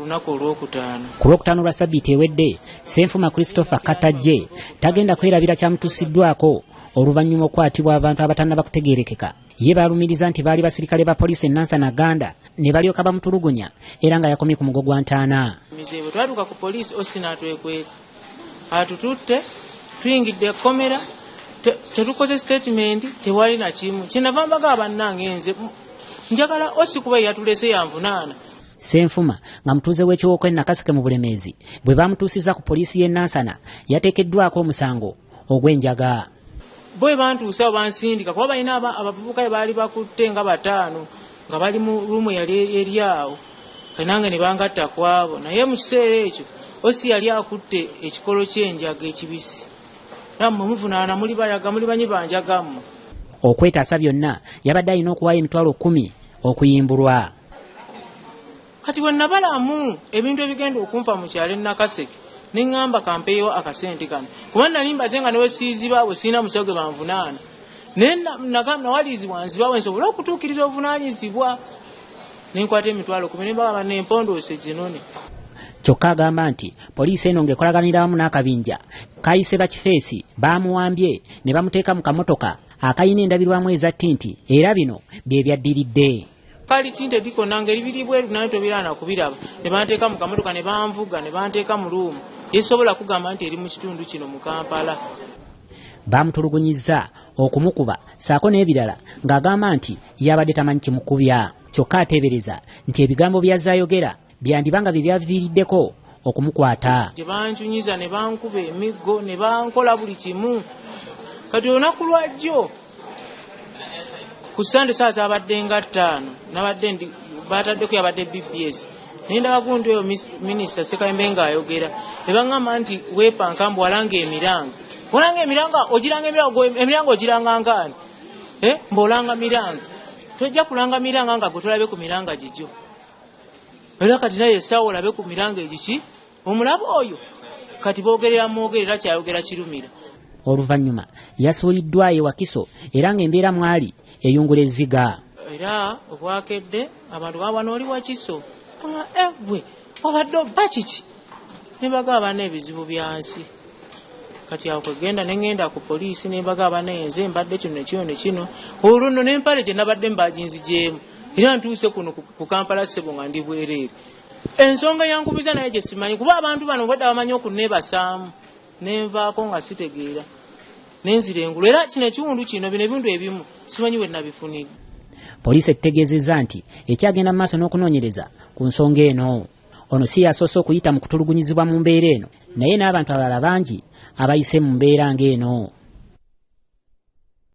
Lunaku olwokutaano. Ku Lwokutaano lwa ssabbiiti ewedde, Ssenfuma Christopher Katajje tagenda kwerabira kyamutuusiddwako oluvannyuma okukwatibwa abantu abatannaba kutegeerekeka. Ye baalumiriza nti baali basirikale ba poliisi e Nansana Ganda ne balyoka bamutulugunya era nga yakomye ku mugo gwa ntaana. Mize bwe twatuuka ku poliisi, OC n'atwekweka, atututte, tuyingidde ekkomera, tetukoze statement, tewali na kimu. Kyenava mbaga bannange, nze njagala OC kuba yatulese yanvunaana. Ssenfuma nga mutuuze w'ekiwoko e Nakaseke mu Bulemeezi, bwe bamutuusizza ku poliisi y'e Nansana yateekeddwako omusango ogw'enjaga. Bo bantuuse awo bansindika kuba balina abavubuka be baali bakutte nga 5 nga bali mu ruumu yali eri awo, nange ne bangatta ku abo. Naye mu kiseera ekyo OC yali akutte ekikolo ky'enjaga ekibisi, nammwe muvunaana muli bayaga, muli banyi banjaga mmwe. Okwetaasa byonna yabadde alina okuwaayo emitwalo 10 okuyimbulwa. Kati bwe nabalamu ebintu ebigenda okunfa mu kyalo e Nakaseke, ne ŋŋamba kampeeyo akasente kano, kuba nali mbaze nga newesiizibaabwe sirina musago gwe banvunaana, naye nawalirizibwa nzibawe nsobole okutuukiriza obuvunaanyizibwa. Nenkwata emitwalo 10 ne mbagamba nempondoose ginone. Kyokka agamba nti poliisi eno ng'ekolaganira wamu n'akabinja kayise bakifeesi baamuwambye ne bamuteeka mu kamotoka akayina endabirwamu eza tint, era bino bye byaddiridde. Kali tinted konna nga eribiri bweru, naye tobiraana kubiraba. Ne banteeka mu kamotoka ne banvuga ne banteeka mu ruumu yesobola kugamba nti eri mu kitundu kino mu Kampala. Baamutulugunyizza, okumukuba ssaako n'ebirala, ng'agamba nti yabadde tamanyi kimukubya. Kyokka ateebereza nti ebigambo by'azze ayogera byandiba nga bye byaviiriddeko okumukwata. Gye banjunyiza ne bankuba emiggo ne bankola buli kimu. Kati olunaku lwajjo ku Sande saa zabadde nga 5, nabadde ndi bataddeko yabadde BBS, naye ndaba gundi oyo minisita Sekayembe ng'ayogera, ne baŋŋamba nti weepanka mbu walanga emiranga, olanga emiranga, ogiranga emiranga, emiranga ogiranga ngaani? Mbu olanga miranga, tojja kulanga miranga nga gwe tolabe ku miranga gigyo. Era kati naye essaawa olabe ku miranga egiki omulaba oyo kati boogerera mwogerera kyayogera kirumira. Oluvannyuma yasuuliddwayo Wakiso era ng'embeera mwali eyungula ezziga. Era obwakedde abantu baba nooli Wakiso nga egwe obadde obba kiki, ne bagaba n'ebizibu bya nsi. Kati awo kwegenda ne ŋŋenda ku poliisi ne mbagamba naye nze mbadde kino ne kino ne kino, olwo nno n'empale gye nabadde mbaginzigyemu, era ntuuse kuno ku Kampala ssebo nga ndi bwereere. Ensonga yankubiza naye gye simanyi, kuba abantu bano obwedda bamanyi okunneebasaamu, nenvaako nga sitegeera nenzira engulu. Era kino ekiwundu kino, bino ebintu ebimu simanyi we nabifunidde. Poliisi etutegeezezza nti ekyagenda mu maaso n'okunoonyereza ku nsonga eno. Ono si yasoose okuyita mu kutulugunyizibwa mu mbeera eno, naye n'abantu abalala bangi abayise mu mbeera ng'eno.